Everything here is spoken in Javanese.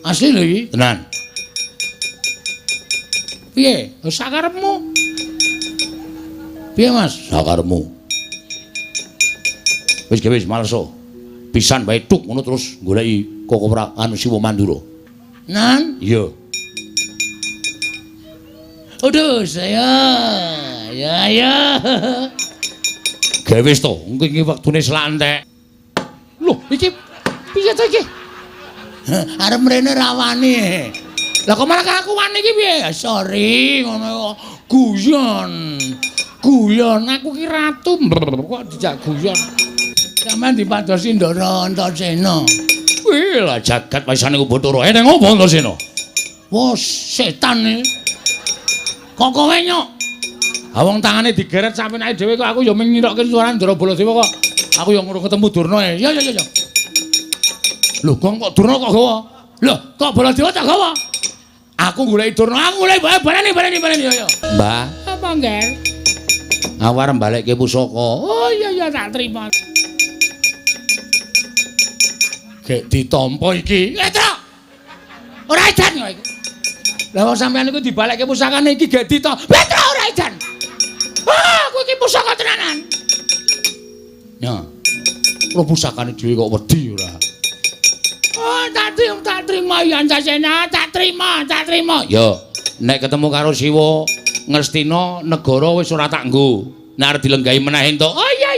Asli lho iki, tenan. Piye? Sakarepmu. Piye, Mas? Sakarepmu. Wis ge wis males. Pisan wae tuk ngono terus goleki Koko anu Siwa Mandura. Nan? Iya. Aduh, saya. Ya ya. Ge wis to, engko iki wektune selak entek. Loh, iki piye to iki? Arep mrene ra wani. Lah kok malah aku wani iki piye? Sorry, ngono kok. Guyon. Guyon aku ki ratu kok dijak guyon. Sampeyan dipadosi Ndara Antasena. Wih, lah jagat waisane ku Bathara. Eneng opo Antasena? Wah, setan iki. Kok kowe nyok? Ha wong tangane digeret sampenake dhewe kok aku ya mung ngirokke suarane Ndara Baladewa kok. Aku ya ngurung ketemu Durna e. Ya ya ya. Lho, kok Durna kok gawa? Lho, kok Baladewa tak gawa? Aku goleki Durna, aku goleki baleni baleni baleni ya ya. Mbah, apa ngger? Aku arep balekke pusaka. Oh iya iya tak terima. Gek ditampa iki. Petruk. Ora edan kok iki. Lah wong sampean iku dibalekke pusakane iki gek ditampa. Petruk ora edan. Ah, aku iki pusaka tenanan. Ya. Ora pusakane dhewe kok wedi ora. Oh, tak terima ya Antasena, tak terima, tak terima. Ya, nek ketemu karo Siwa Ngastina negara wis ora tak nggo. Nek arep dilenggahi meneh entuk. Oh iya